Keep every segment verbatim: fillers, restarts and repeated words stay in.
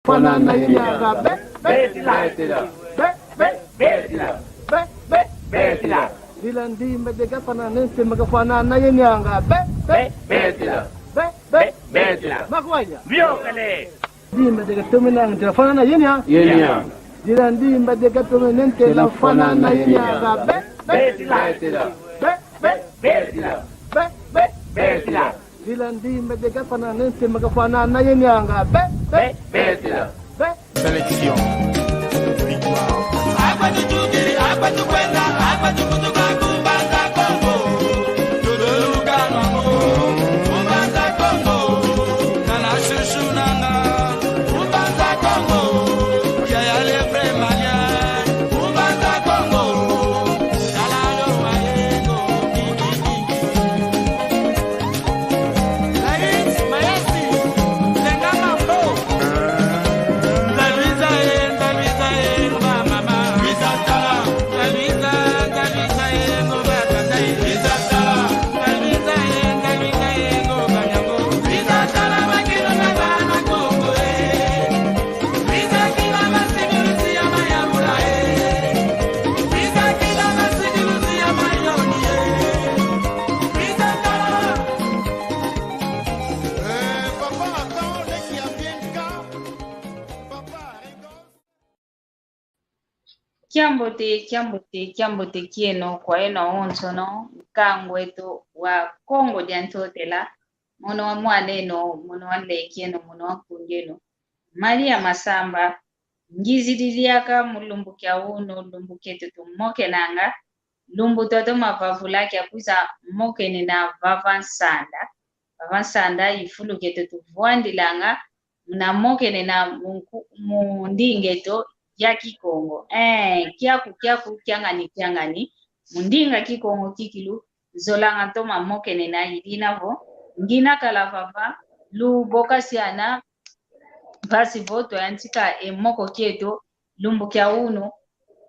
Fwana na ye nianga be, be, betila. Be, be, betila. Be, be, betila. Dila ndimba diaka fwana ne ntema ka fwana na ye nianga be, be, betila. Be, be, betila. Makwanya. Biokele. Ndimba diaka tome nanga ntela fwana na ye nia. Ye nia. Dila ndimba diaka tome ne ntela fwana na ye nianga be, be, betila. Be, be, betila. Be, be, betila. Dila ndimba diaka fwana ne ntema ka fwana na ye nianga be, be, betila. Be. Sélection. Victoire. Kiambote, kiambote, kiambote kieno kwa yeno awonsono, nkangu eto wa Kongo dia Ntotela, mono wa mwan'eno, mono wa nlek'eno, mono wa nkund'eno, Maria Masamba, ngizidi diaka mu lumbu kia unu, lumbu kieto tumokenanga, lumbu twatoma vavula kia kwiza mokenena vava nsanda, vava nsanda i fulu kieto tuvwandilanga, muna mokenena mu nku-, mu nding'eto ya Kikongo. Eh, kiaku, kiaku, kiangani, kiangani, mu ndinga Kikongo kikilu, nzolanga toma mokenena i dina vo, ngina kala vava, lubokasiana, mpasi vo twayantika e moko kieto, lumbu kia unu,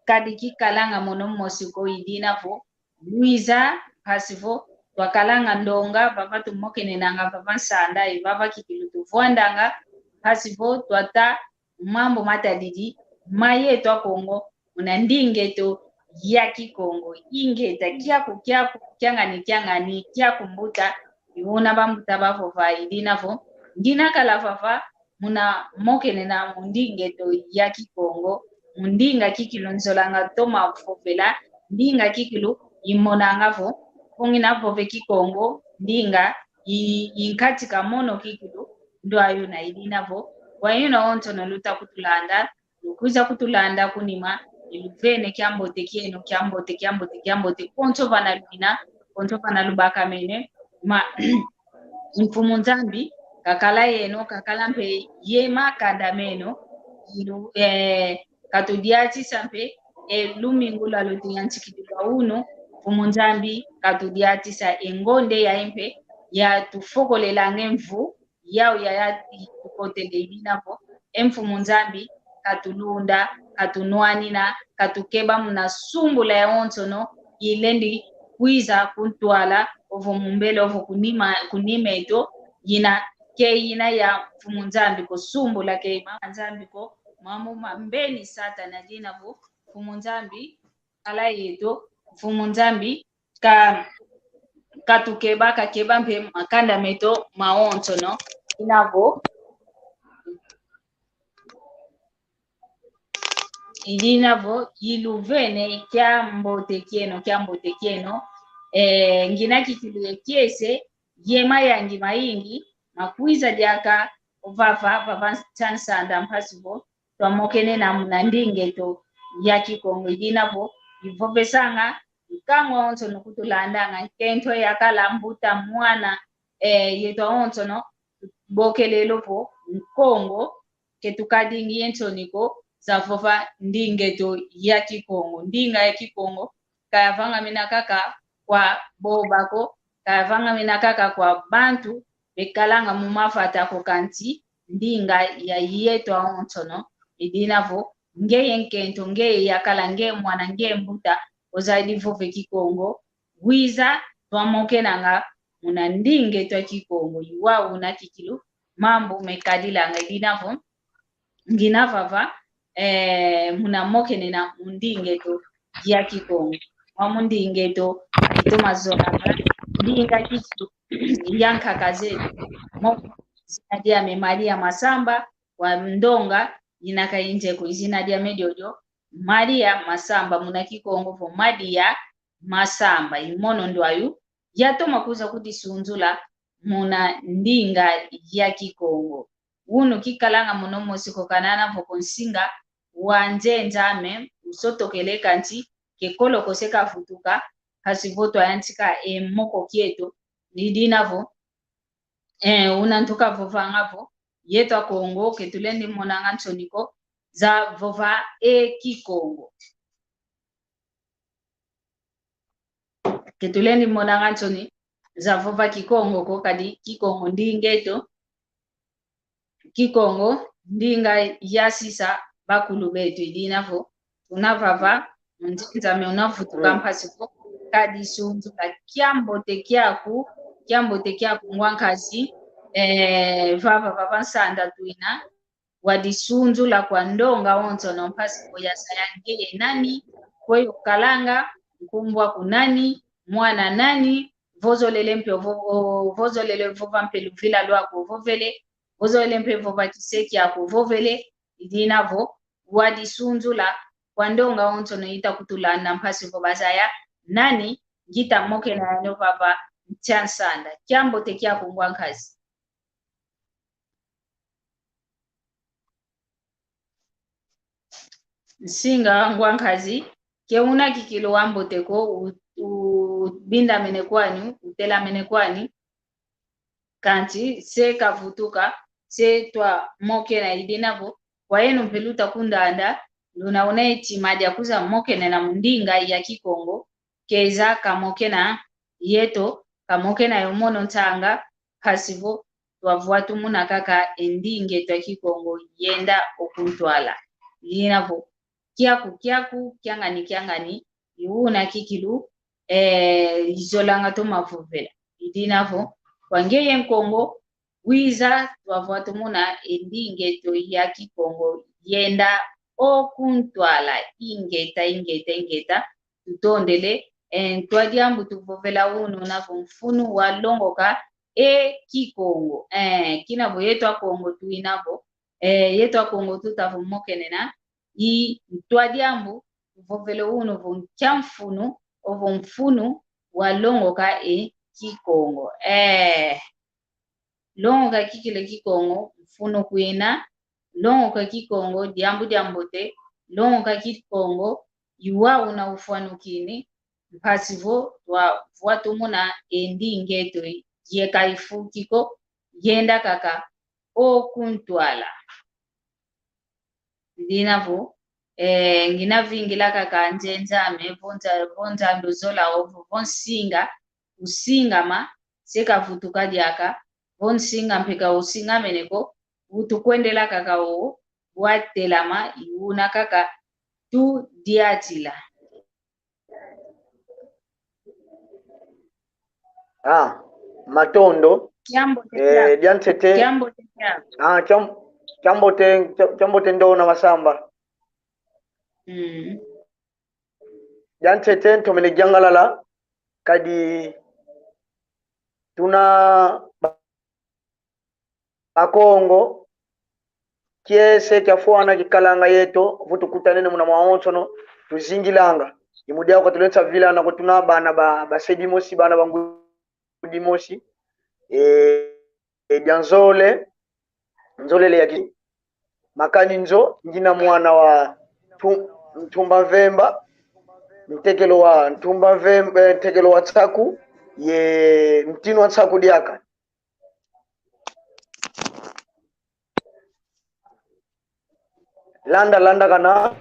kadi kikalanga mono mosi ko i dina vo, lwiza, mpasi vo, twakalanga ndonga, vava tumokenenanga, vava nsanda, i vava kikilu tuvwandanga, mpasi vo, twata, mambu matadidi, mayeto a Kongo, muna nding'eto ya Kikongo. Ingeta, kiaku, kiaku, kiangani, kiangani, kiaku mbuta, i una bambuta bavova i dina vo, ngina kala vava, muna mokenena mu nding'eto ya Kikongo, mu ndinga kikilu nzolanga toma vovela, ndinga kikilu imonanga vo, vo ngina vove Kikongo, ndinga i, inkatika mono kikilu, ndwayo na i dina vo, kwa yeno awonsono luta kutulanda, lukwiza kutulanda kunima, iluvene kiambote kieno, kiambote, kiambote, kiambote, konso vana lwina, konso vana lubakamene, ma, Mfumu Nzambi, kakala yeno, kakala mpe ye makanda meno, ilu, eh, katudiatisa mpe, e lumingu lwa luti ya nsikidi lwa unu, Mfumu Nzambi, katudiatisa e ngonde ya mpe, ya tufokolelanga e mvu, yau ya, ya tukotele i dina vo, e Mfumu Nzambi, katulunda, katunwanina, katukeba muna sumbula yawonsono, ilendi kwiza kuntwala, ovo mumbele, ovo kunima, kunima eto, yina, ke yina ya Mfumu Nzambi ko sumbula ke mama Nzambi ko, mamu mambeni Satana dina vo, Mfumu Nzambi, kala yeto, Mfumu Nzambi, ka, katukeba, kakeba mpe makanda meto mawonsono, i dina vo, i dina vo, iluvene kiambote kieno, kiambote kieno, eh, ngina kikilu ye kiese, ye mayangi mayingi, makwiza diaka, vava, vava nsanda mpasi vo, twamokenena muna nding'eto ya Kikongo i dina vo, ivovesanga, nkangu awonsono kutulandanga, nkento yakala mbuta mwana, eh, yeto awonsono, bokelelo vo, Nkongo, ke tukadingi ye nsoni ko, za vova nding'eto ya Kikongo. Ndinga ya Kikongo, ka yavangamina kaka kwa boba ko, ka yavangamina kaka kwa bantu, bekalanga mu mavata ko kansi, ndinga ya yeto awonsono, i dina vo, ngeye nkento, ngeye yakala, ngeye mwana, ngeye mbuta, ozayidi vove Kikongo, wiza, twamokenanga, muna nding'eto a Kikongo, i wau una kikilu, mambu mekadilanga i dina vo, ngina vava, eh, muna mokenena mu ndinga eto ya Kikongo. Mwa mu ndinga eto, itoma zolanga ndinga Kikongo ya nkaka zeto. Mo, zina diame Maria Masamba, wa ndonga, ina ka injeko, izina diame diodio, Maria Masamba, muna Kikongo vo Madia Masamba. I mono ndwayu yatoma kwiza kudisunzula muna ndinga ya Kikongo. Unu kikalanga mono mosi ko, kanana vo ko nsinga wa nzenza ame usotokele, kansi ke kolo ko se kavutuka, kasi vo twayantika e moko kieto, ni dina vo, eh, una ntuka vovanga vo, yeto Akongo ke tulendi monanga nsoni ko za vova e Kikongo. Ke tulendi monanga nsoni za vova Kikongo ko, kadi Kikongo ndinga eto. Kikongo ndinga yasisa bakulu beto. I dina vo tuna vava, mu nzenza ame una vutuka mpasi vo kadisunzula. Kiambote kiaku, kiambote kiaku ngwa nkazi, eh, vava, vava nsanda twina, wadisunzula kwa ndonga onsono mpasi vo yazaya ngeye nani, kweyi okalanga, nkumbu aku nani, mwana nani, vo ozolele mpe ovo-, o-, vo ozolele vova mpe luvila lwaku ovovele, vo ozolele mpe vova kise kiaku ovovele. I dina vo wadisunzula kwa ndonga onsono ita kutulanda mpasi vo bazaya nani ngita mokena yandi vava nsi a nsanda. Kiambote kiaku ngwa nkazi. Nsinga ngwa nkazi, ke una kikilu wambote ko, u-, u-, ubindamene kwani, utelamene kwani, kansi se kavutuka, se twamokena. I dina vo kwa yeno mpe luta kundanda, luna una e tima dia kwiza mokenena mu ndinga ya Kikongo, keza kamokena yeto, kamokena yo mono ntanga, mpasi vo twavuatumuna kaka e ndinga eto ya Kikongo yenda o kuntwala. I dina vo kiaku kiaku, kiangani kiangani, i una kikilu, eh, izolanga toma vovela. I dina vo kwa ngeye Nkongo wiza, twavuatumuna e ndinga eto ya Kikongo yenda o kuntwala. Ingeta, ingeta, ingeta. Tutondele, eh, ntwadi ambu tuvovela unu na vo mfunu wa longoka e Kikongo. Eh, kina vo yeto Akongo twina vo, eh, yeto Akongo tuta vo mokenena, i ntwadi ambu tuvovele unu vo nkia mfunu, ovo mfunu wa longoka e Kikongo. Eh, longoka kikilu e Kikongo, mfunu kwina, longoka Kikongo, diambu diambote, longoka Kikongo, i wau una ufwanukini, mpasi vo twavuatumuna e ndinga eto ye ka ifuki ko, yenda kaka o kuntwala. I dina vo, eh, ngina vingila kaka nzenza ame, vo nza-, vo Nzambi ozola ovo, vo nsinga usingama, se kavutuka diaka, vo nsinga mpe ka usingamene ko, utukwendela kaka o, watelama, i una kaka tudiatila. Ah, matondo. Kiambote, eh, kiaku. Diantete. Kiambote, kiaku. Ah, kiam-, kiambote, kiam-, kiambote ndona Masamba. Mm. Diantete ntomene yangalala, kadi tuna Bakongo, kiese kiafwana kikalanga yeto, vo tukutanene muna mwawonsono, tuzingilanga. I mu diau ka tulenda vilana ko, tuna bana ba, ba se dimosi, bana ba ngudi mosi. E, e dia nzole, nzolele ya ki-, makani nzo, ngina mwana wa Ntu-, Ntumba Mvemba, ntekelo wa Ntumba Mvemba, eh, ntekelo wa Nsaku, ye ntinu wa Nsaku diaka. Landa, landa kana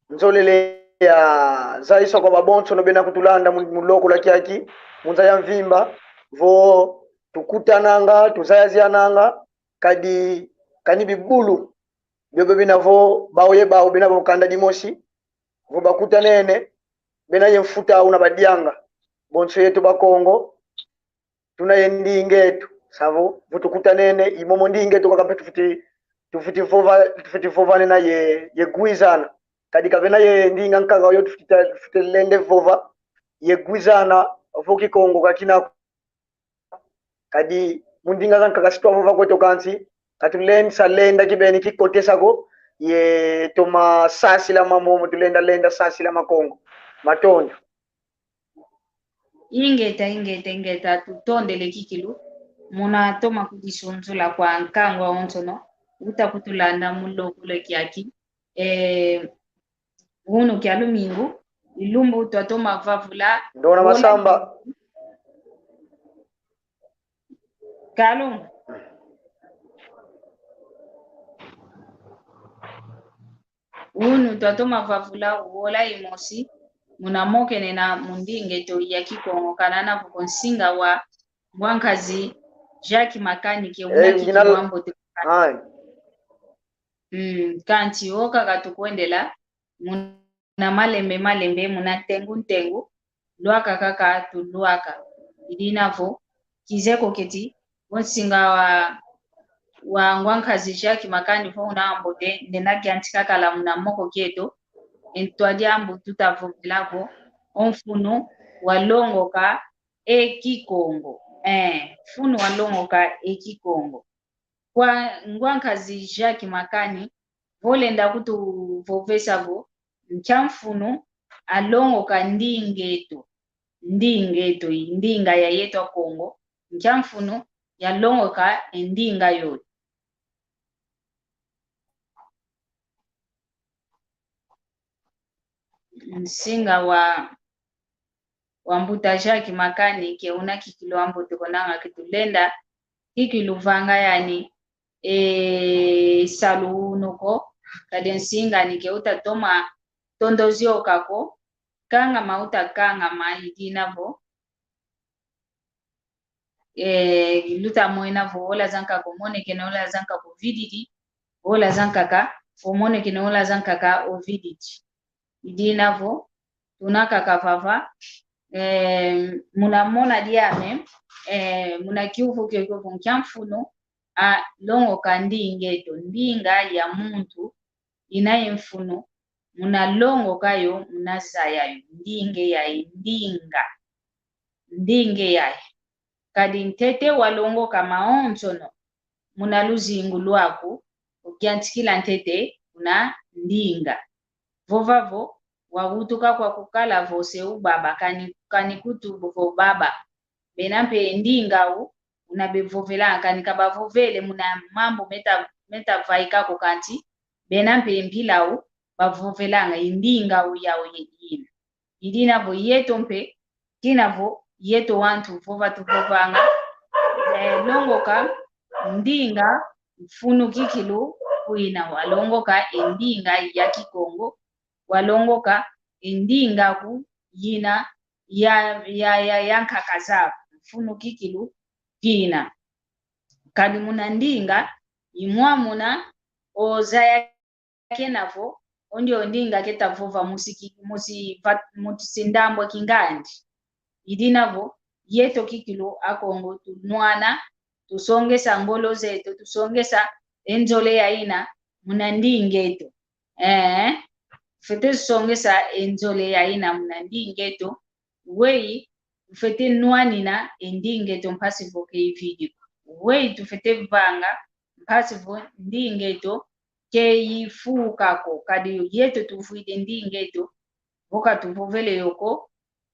nzolele ya zayisa kwa babonsono bena kutulanda mu, mu loko lwa kiaki, mu nza ya mvimba, vo tukutananga, tuzayaziananga, kadi kani bibulu biobio bina vo bau ye bau bena vo kanda dimosi, vo bakutanene, bena ye mfuta una badianga. Bonso yeto Bakongo, tuna ye ndinga eto, savo, vo tukutanene, i momo ndinga eto kaka mpe tufwete tufwete vova, tufwete vova nena ye, ye gwizana. Kadi kavena ye ndinga nkaka yo tufwete, tufwete lenda vova ye gwizana, vo Kikongo ka kina ko. Kadi mu ndinga zankaka si twavova kweto kansi, ka tulenda sa lenda kibeni kikotesa ko, ye toma sasila mambu momo tulenda lenda sasila Makongo. Matondo. Ingeta, ingeta, ingeta, tutondele kikilu. Muna toma kudisunzula kwa nkangu awonsono, uta kutulanda mu lokolo kiaki. Eh, unu kia lumingu, ilumbu twatoma vavula. Ndona wola Masamba. Kalunga. Unu twatoma vavula wola imosi, muna mokene na mu ndinga eto ya Kikongo, kana na vuko nsinga wa ngwankazi Jacques Makani ke una, eh, kikilu ambote. Ai. Mm, kansi o kaka tukwendela, muna malembe malembe, muna ntengu ntengu, lwaka kaka tulwaka. Idina vo, kizeye ko keti, vo nsinga wa, wa ngwankazi Jacques Makani vo una ambote, ndena kiantika kala muna moko kieto, e ntwadi ambu tuta vovela vo, o mfunu wa longoka e Kikongo. Eh, mfunu wa longoka e Kikongo. Kwa ngwankazi Jacques Makani, vo lenda kutuvovesa vo, nkia mfunu a longoka ndinga eto. Ndinga eto, i ndinga ya yeto a Kongo. Nkia mfunu ya longoka e ndinga yoyo. Nsinga wa, wa mbuta Jacques Makani ke una kikilu ambote konanga ke tulenda kikilu vanga yani, e, salu unu ko, kadi nsinga ni ke uta toma tondo zioka ko, kangama uta kangama idina vo, eh, luta mwena vo ola zankaka omonekene, ola zankaka ovididi, ola zankaka omonekene, ola zankaka ovididi. Idina vo, tuna kaka vava, eh, muna mona diame, eh, muna kiuvu kiokio vo nkia mfunu a longoka ndinga eto, ndinga ya muntu, ina ye mfunu, muna longoka yo, muna zaya yo, ndinga yayi, ndinga. Ndinga yayi. Kadi ntete walongoka mawonsono muna luzingu lwaku, ukiantikila ntete kuna ndinga. Vova vo, wawutuka kwa kukala vo se ubaba, kani, kani kutu vo baba. Bena mpe ndinga u, una bevovela, kani kabavovele muna mambu meta, meta vaika ko kansi, bena mpe mpila u, bavovelanga i ndinga u yau ye ina. Idina vo yeto mpe, kina vo yeto wantu vova tuvovanga, eh, longoka ndinga mfunu kikilu kwina, walongoka e ndinga ya Kikongo, walongoka e ndinga ku yina ya, ya, ya, ya nkaka zaku, mfunu kikilu kina. Kadi muna ndinga, i mwamuna ozaya kena vo, o ndioyo ndinga keta vova musi ki-, musi va-, musi ndambu kingandi. Idina vo, yeto kikilu Akongo tunwana, tusongesa ngolo zeto, tusongesa e nzole ya ina muna ndinga eto. Eh, tufwete tusongesa e nzole ya ina muna ndinga eto, weyi tufwete nwanina e ndinga eto mpasi vo ke ividi ko. Weyi tufwete vanga mpasi vo ndinga eto ke ifuka ko. Kadi yeto tuvwidi ndinga eto, vo ka tuvovele yo ko,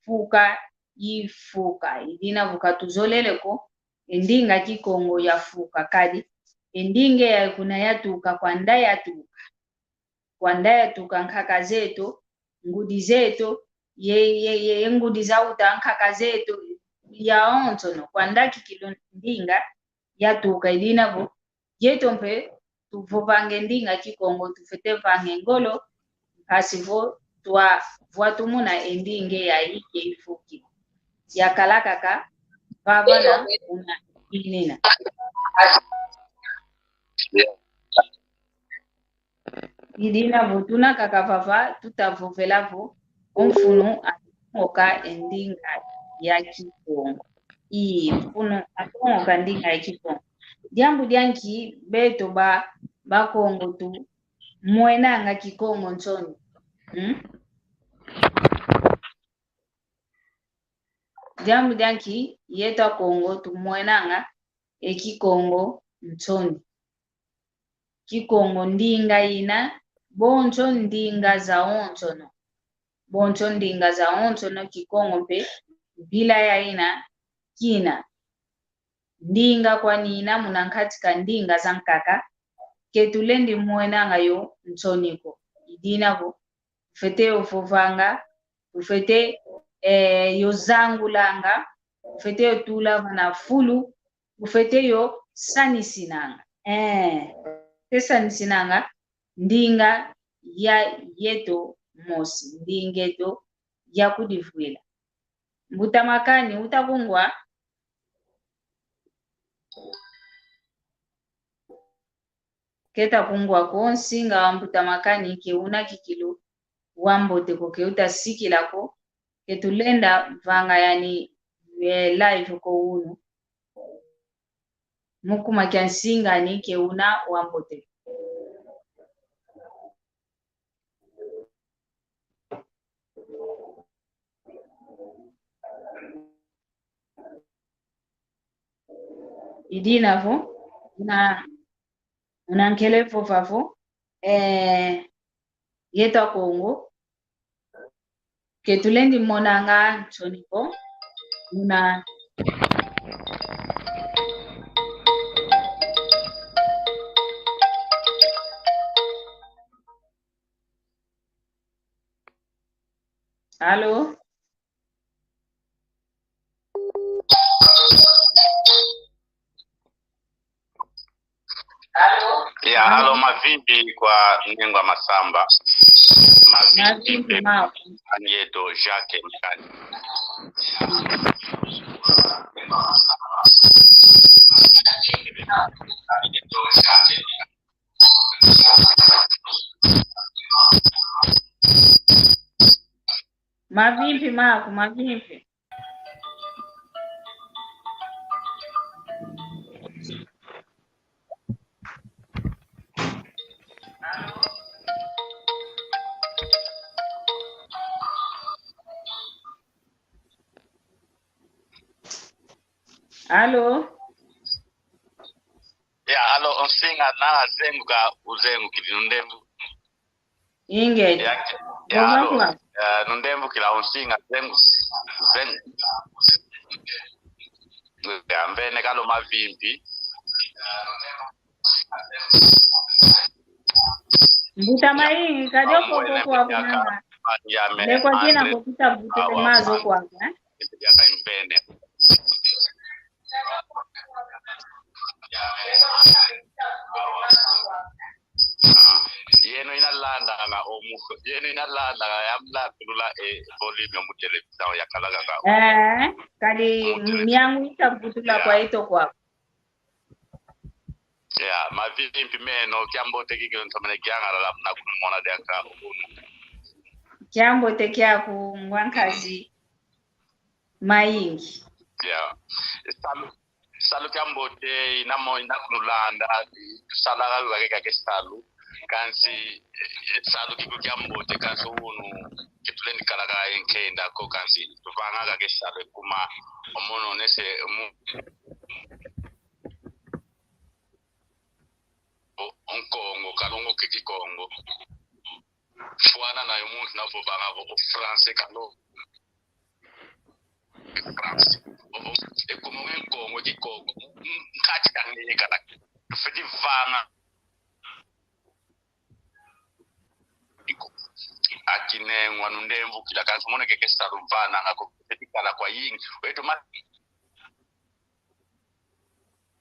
fuka ifuka. Idina vo ka tuzolele ko e ndinga Kikongo yafuka, kadi e ndinga yayi kuna yatuka, kwanda yatuka. Kwanda yatuka nkaka zeto, ngudi zeto, ye, ye, ye, ye ngudi za uta nkaka zeto, yawonsono, kwanda kikilu ndinga yatuka. Idina vo, yeto mpe tuvovanga e ndinga Kikongo, tufwete vanga e ngolo, mpasi vo twavwatumuna e ndinga yayi ye ifuki. Yakala kaka vava na una inina. Idina vo tuna kaka vava, tuta vovela vo, o mfunu a longoka e ndinga ya Kikongo. I mfunu a longoka ndinga ya Kikongo. Diambu dia nki beto ba, Bakongo tumwenanga Kikongo nsoni. Hmm? Diambu dia nki? Yeto Akongo tumwenanga e Kikongo nsoni. Kikongo ndinga ina, bonso ndinga zawonsono. Bonso ndinga zawonsono, Kikongo mpe mpila ya ina kina. Ndinga kwani ina muna nkati ka ndinga zankaka, ke tulendi mwenanga yo nsoni ko. I dina vo, tufwete yo vovanga, tufwete, eh, yo zangulanga, tufwete yo tula vana fulu, tufwete yo sanisinanga. Eh, tufwete sanisinanga ndinga ya yeto mosi, ndinga eto ya kudivwila. Mbuta Makani, uta kungwa? Keta kungwa ko. Nsinga wa Mbuta Makani ke una kikilu wa mbote ko, ke uta sikila ko. Ke tulenda vanga yani, eh, live ko unu. Mu kuma kia nsinga ni ke una wa mbote. I dina vo, una, una nkele vova vo, eh, yeto Akongo ke tulendi monanga nsoni ko, una. Alo? Ya, alo, mavimpi kwa Nengwa Masamba. Mavimpi, mavimpi mpe mau. Ani yeto Jacques Mkani. Mavimpi maku, mavimpi. Alo? Ya, alo, o nsinga na zenguka, uzengukidi, nundembu. Inge. Ya, ya, alo, ya, nundembukila o nsinga, zengu, zengu. Ya, mvene kalo mavimpi. Mbuta Mayingi, kadi oko kwa kunanga. Lekwa kina kokita butule mazo kwa, eh? Ah, yeno ina landanga omu, yeno ina landanga ya mlatulula e volume mu televisão ya kalakaka. Eh, kadi miangu ita butula kwa ito kwa. Ya, mavimpi meno, kiambote kiki ntomene kiangalala muna kunumona diaka unu. Kiambote kiaku ngwa nkazi Mayingi. Ya. Salu, salu kiambote, ina mo, ina kunulanda, sala ga ga ke salu. Kansi, eh, salu kiku kiambote, kansi unu, ke tulendi kalaka nkenda ko, kansi, tuvanga ga ke salu, kuma, omono nese, mu, o, o Nkongo, kalongoki Kikongo. Fwana na yo muntu na vovanga vo o français kalo. France. O, o, e kuma nge Nkongo, Kikongo. M-, m-, nkati kangeye kana. Fwete vanga. Iko. Akinengwa nundembukila kansi mono ke ke salu mvananga ko. Fwete kala kwayingi. Wetu ma-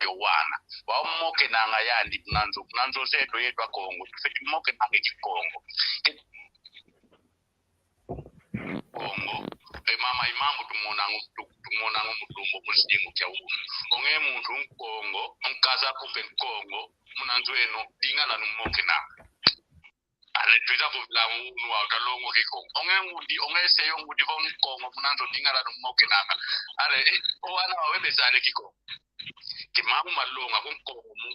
yo wana. Wau mokenanga yandi kuna nzo, kuna nzo zeto yeto Akongo. Tufwete mokenanga Kikongo. Ke-, Kongo. E mama, i mambu tumonanga, tu-, tumonanga mu lumbu mu zingu kia unu. O nge muntu Nkongo, nkaza kupe Nkongo, muna nzo eno, dingala numokenanga. Ale, twiza kuvila unu wa utalongo Kikongo. O nge ngudi, o nge se yo ngudi vo Nkongo, muna nzo dingala numokenanga. Ale, eh, o wana wawe bezale Kikongo. Ke mambu malonga ku Nkongo mu,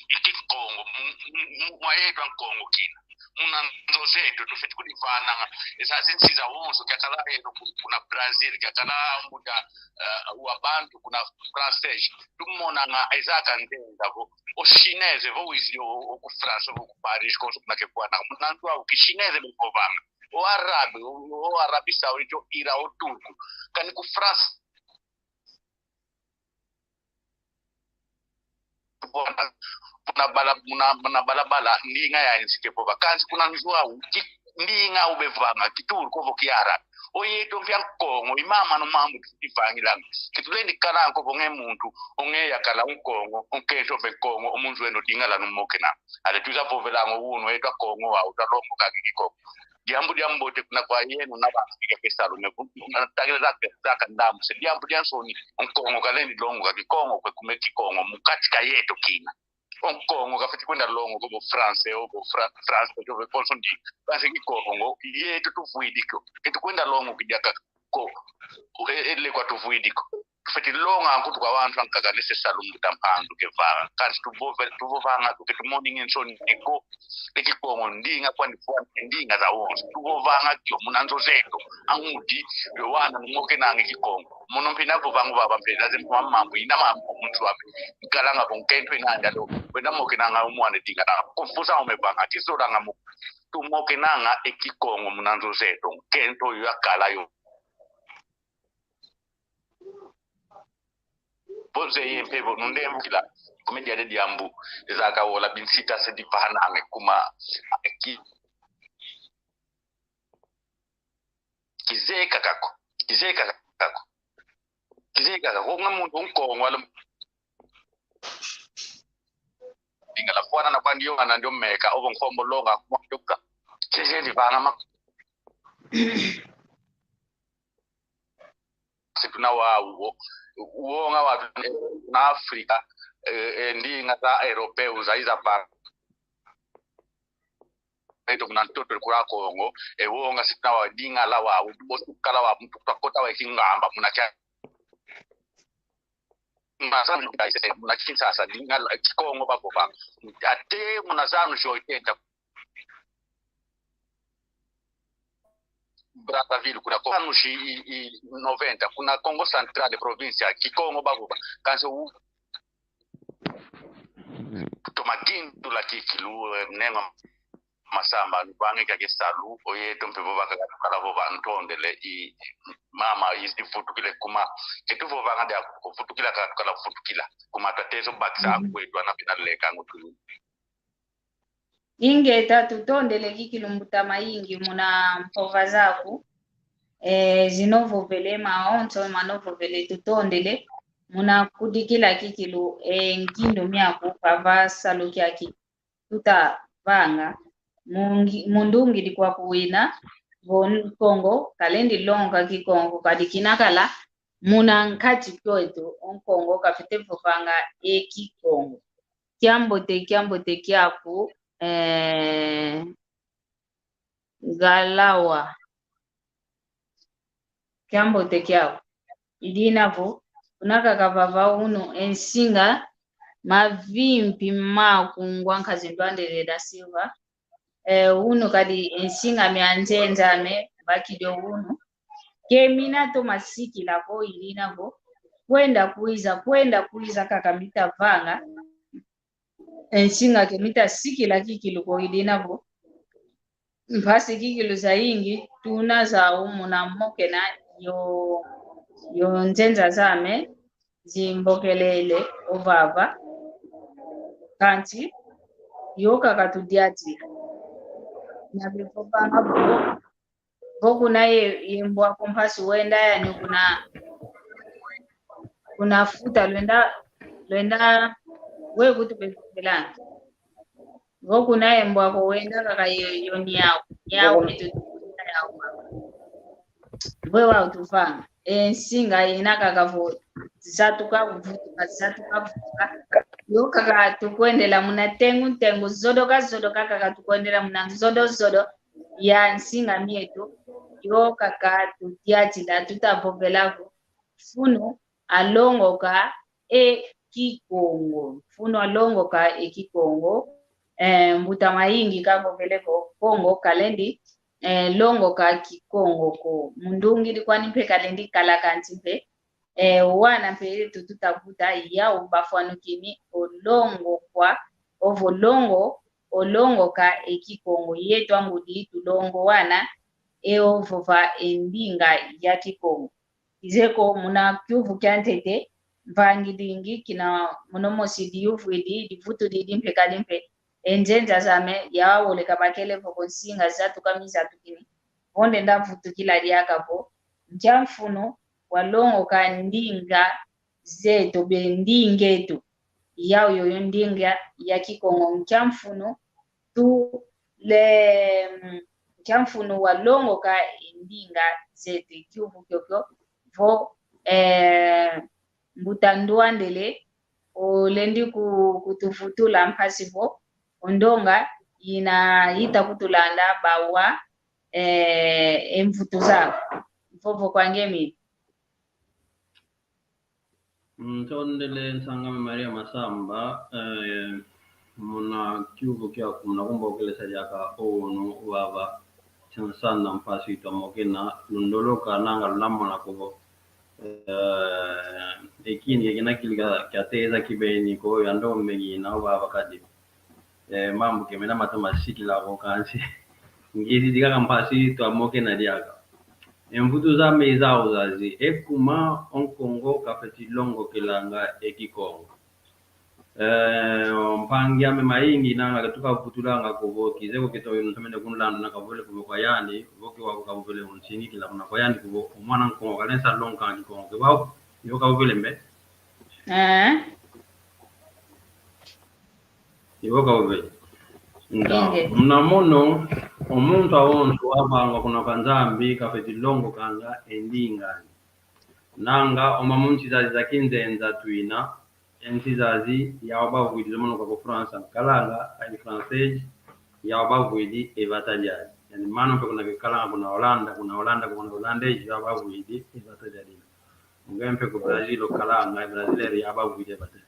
i Ki-, Kongo, mu, mu, mu, mwa yeto a Kongo kina. Muna nzo zeto, tufwete kudivananga. Eza zinsi zawonso, kiakala eno ku-, kuna Brazil, kiakala mbuta, eh, wa bantu kuna francês. Tumonanga eza kanzenza vo, o chinês, vo wizidi o, o ku France, vo ku Paris, konso kuna kevwanga. Muna nzo au ki chinês bevovanga. O Arabie, o, o Arabie Saoudite, o Iran, o Turco. Kani ku France, muna bala-, muna, muna balabala, ndinga ya nsi kevova. Kansi kuna nzo au, ki-, ndinga au bevanga, ki Turco vo ki Arabie. O yeto mpe a Nkongo, i mama no mambu tuvangilanga. Ke tulendi kala nko vo nge muntu, o nge yakala Nkongo, o nkento mpe Nkongo, o mu nzo eno dinga lanu mokenanga. Ale twiza vovelanga o unu, yeto a Kongo, au talongoka ki Kikongo. Diambu diambote kuna kwa yeno na bantu kika ke salu me bu-, na tagila zaka, zaka ndambu se. Diambu dia nsoni, o Nkongo kalendi longoka Kikongo kwe kume Kikongo, mu kati ka yeto kina. O Nkongo kafwete kwenda longoka vo français, o vo fra-, français, o vo konso ndi. Français Kikongo, yeto tuvwidi kio. Ke tukwenda longoka kidia kaka ko. E, e, lekwa tuvwidi ko. Tufwete longa nkutu kwa wantu ankaka nese salu mbuta Mpandu kevanga. Kansi tuvove-, tuvovanga, tuke tumoningi nsoni ko. E Kikongo ndinga kwandi fwani, ndinga zawonso. Tuvovanga kio muna nzo zeto. Angudi, yo wana numokenanga Kikongo. Mono mpe navovanga vava mpe, naze mpe mambu, ina mambu, muntu wape. Nkalanga vo nkento ina ndalo. Wenda mokenanga o mwana dinga. Na kufusa omevanga, kizolanga mu. Tumokenanga e Kikongo muna nzo zeto. Nkento yo yakala yo. Boze ye mpe bo nundembukila. Kume diadi diambu. Ezaka wola binsita se dipahananga kuma. Ki-, kizeka kako. Kizeka kako. Kizeka kako. Nga muntu Nkongo wala. Lingala fwana na kwandi yo ana ndio meka. Ovo nkombo longa. Kuma ndio ka. Kizeni vana ma. Situna wa uo, uo nga wa na Afrika, eh, eh, ndinga za Europeu za iza pa. Eto kuna ntoto kula Kongo, e uo nga situna wa ndinga la wa, utu bosu kala wa, mutu kwa kota wa Kingamba, muna kia. Muna Zambia, muna Kinshasa, ndinga la Kikongo bavova. Ate muna zanu sho itenta. Brazzaville, kuna Kongo, anos i, i noventa, kuna Kongo Central, província, Kikongo bavova. Kansi u-, toma gindu la kikilu, eh, nengo masamba, nuvange kia kisalu, oyeto mpe vova kaka tukala vova ntondele, i, mama, izi vutukile kuma, ke tuvovanga dia kuvutukila kaka tukala vutukila, kuma twatezo bakisa, mhm, akwetu ana pina leka ngutu. Ingeta, tutondele kikilu mbuta mayingi muna mpova zaku. E, zinovovele mawonso manovovele tutondele. Muna kudikila kikilu, e, ngindu miaku kava salu kiaki tutavanga. Mungi-, mundungidi kwaku wina, vo Nkongo, kalendi longa Kikongo, kadi kina kala, muna nkati kwetu, o Nkongo kafwete vovanga e Kikongo. Kiambote, kiambote kiaku, eh, Ngalawa. Kiambote kiaku. Idina vo, kuna kaka vava unu e nsinga mavimpi maku ngwa nkazi Ndwandele da Silva. Eh, unu kadi e nsinga mia nzenza me bakidi o unu. Ke mina toma sikila ko, idina vo, kwenda kwiza, kwenda kwiza kaka mitavanga. E nsinga ke mita sikila kikilu ko, idina vo, mpasi kikilu zayingi tuna zau muna mokena yo, yo nzenza zame zimbokelele ovava. Kansi yo kaka tudiatila. Na bevovanga vo, vo kuna ye, ye mbwa ko mpasi wenda yani kuna, kuna futa lwenda, lwenda we kutu bevelanga. Vo kuna ye mbwa ko wenda kaka ye, yo nyau, nyau. Vo kuna mitu yau. Vo wau tuvanga. E nsinga ina kaka vo zatuka kuvutuka, zatuka kuvutuka. Yo kaka tukwendela muna tengu, tengu, zodoka, zodoka, kaka tukwendela muna zodo, zodo. Ya nsinga mieto, yo kaka tutiatila, tutavovela vo, funu alongoka, e, Kikongo. Mfunu wa longoka e Kikongo. Eh, mbuta mayingi kavovele ko, Kongo kalendi, eh, longoka Kikongo ko. Mundungidi kwani mpe kalendi kala kanti mpe, eh, wana mpe tuta vuta yau bafwanukini o longokwa, ovo longo, o longoka e Kikongo. Yetu angudi tulongo wana, e ovova e ndinga ya Kikongo. Kizeko muna kiuvu kia ntete, mvangidingi kina muno mosi diyuvwidi, divutudidi mpe kadi mpe, e nzenza zame, yau oleka bakele vo ko nsinga zatuka mizatukini. Vo ndenda vutukila diaka vo, nkia mfunu wa longoka ndinga zeto, be ndinga eto. Yau yoyo ndinga ya Kikongo, nkia mfunu tu le, mm, nkia mfunu wa longoka e ndinga zeto, e kiuvu kiokio, vo, eh, mbuta Nduandele, olendi ku-, kutuvutula mpasi vo, o ndonga ina ita kutulanda bawa, eh, e mvutu zau. Vovo kwa ngemina. Ntondele nsang'ame Maria Masamba, eh, muna kiuvu kiaku, muna kumbokelesa diaka o unu vava, tiansana mpasi twamokena, lundoloka nanga lunamona ko vo, eh, e kini kina kili kiateza kibeni ko, yandi omegina o vava kadi. Eh, mambu ke mena mata masikila ko kansi. Ngizidi kaka mpasi twamokena diaka. E mvutu zame i zau zazi, e kuma o Nkongo kafeti longokelanga e Kikongo. Eh, mpangi ame mayingi nanga katuka vutulanga ko vo, kizeko kito yo ntamene kunlanda na kavovele ko vo kwa yandi, vo ke wako kavovele unsingikila kuna kwa yandi ko vo, o mwana Nkongo kalensa longoka Kikongo. Ke wau, yo kavovele mbe? Eh? Ivo kavovele. Nga, inge. Muna mono, o muntu awonso wavangwa kuna kwa Nzambi kafeti longokanga e ndinga andi. Nanga, o mama mu nsi zazi za kinzenza twina, e nsi zazi yau bavwidi zo mono kwa ku França nkalanga, ali français, yau bavwidi e vata diadi. Yani mano mpe kuna kikalanga kuna Holanda, kuna Holanda, kuna holandês, yau bavwidi e vata diadi. Nge mpe ku Brazil okalanga, e Brazil eri yau bavwidi e vata diadi.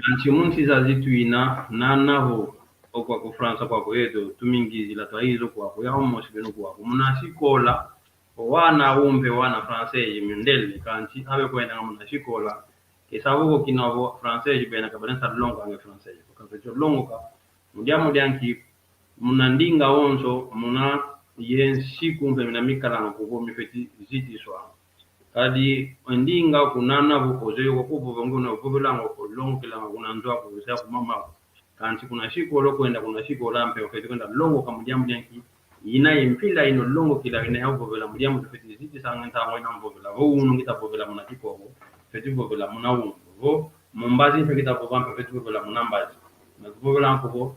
Kansi mu nsi zazi twina, nana vo, o kwaku França kwaku yeto, tumingizila twaizo kwaku, yau mosi beno kwaku. Muna sikola, o wana umpe wana français mindele, kansi ave kwendanga muna sikola, ke savo ko kina vo français bena kabalensa longoka nge français. Kansi tio longoka, mu diambu dia nki, muna ndinga onso, muna ye nsiku mpe mina mikalanga kuko mifeti zitiswa. Kadi e ndinga kunana vo kozeye ko kuvova nge una vovelanga ko longokelanga kuna nzo aku, ku se aku, ku mama aku. Kansi kuna sikola kwenda kuna sikola mpe ofeti kwenda longoka mu diambu dia nki. Ina ye mpila ina olongokela ina ya vovela mu diambu tufeti zitisanga ntangu ina mvovela. Vo unu ngita vovela muna Kikongo, feti vovela muna unu. Vo mu mbazi mpe ngita vova mpe feti vovela muna mbazi. Na kuvovela nkuvo,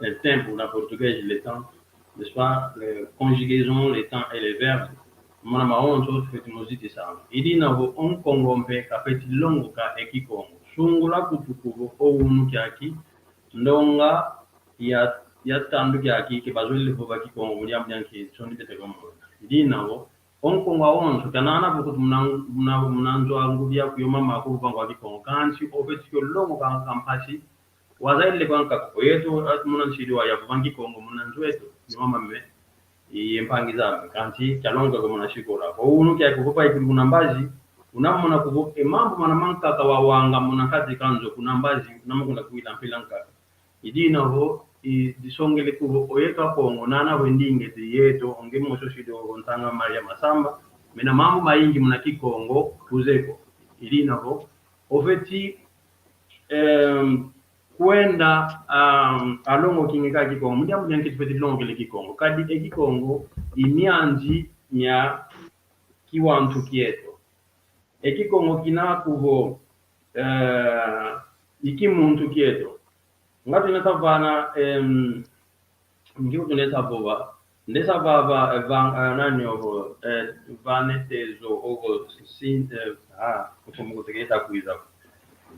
le tempo, na português, le temps, n'est-ce pas, le conjugaison, le temps et les verbes, muna mawonso tufeti mo zitisanga. I dina vo o Nkongo mpe kafeti longoka e Kikongo. Sungula kutu kuvo o unu kiaki, ndonga ya, ya tandu kiaki, ke bazolele vova Kikongo, mu diambu dia nki, nsoni tete kwa mona. I dina vo, o Nkongo awonso, kanana vo kutu muna, muna, muna nzo a ngudi aku yo mama aku vovanga Kikongo. Kansi, ofeti kio longoka mpasi, wazayidile kwa nkaka ko yeto, ati muna nsidi wa yavovanga Kikongo muna nzo eto, ni mama me, ye mpangi zame. Kansi, kialongoka ko muna sikola. Ko unu kia kuvopa ikulu kuna mbazi, unamona kuvo, e mambu mana mankaka wawanga muna kati ka nzo kuna mbazi, unamona kuna kuwila mpila nkaka. I dina vo, i disongele kuvo, o yeto Akongo, nana vo e ndinga eto yeto, o nge mosi osidi o ntanga Maria Masamba, mena mambu mayingi muna Kikongo, kuzeye ko. I dina vo, ofeti, em, kwenda, am, alongoki nge kaka Kikongo. Mu diambu dia nki tufeti longokele Kikongo. Kadi e Kikongo i mianzi mia kiwantu kieto. E Kikongo kina kuvo, eh, i kimuntu kieto. Nga tunesa vana, em, nki tunesa vova. Ndesa vava, eh, van-, eh, nani ovo, eh, vana e tezo, ovo, sin-, eh, ah, kutomo kutekesa kwiza.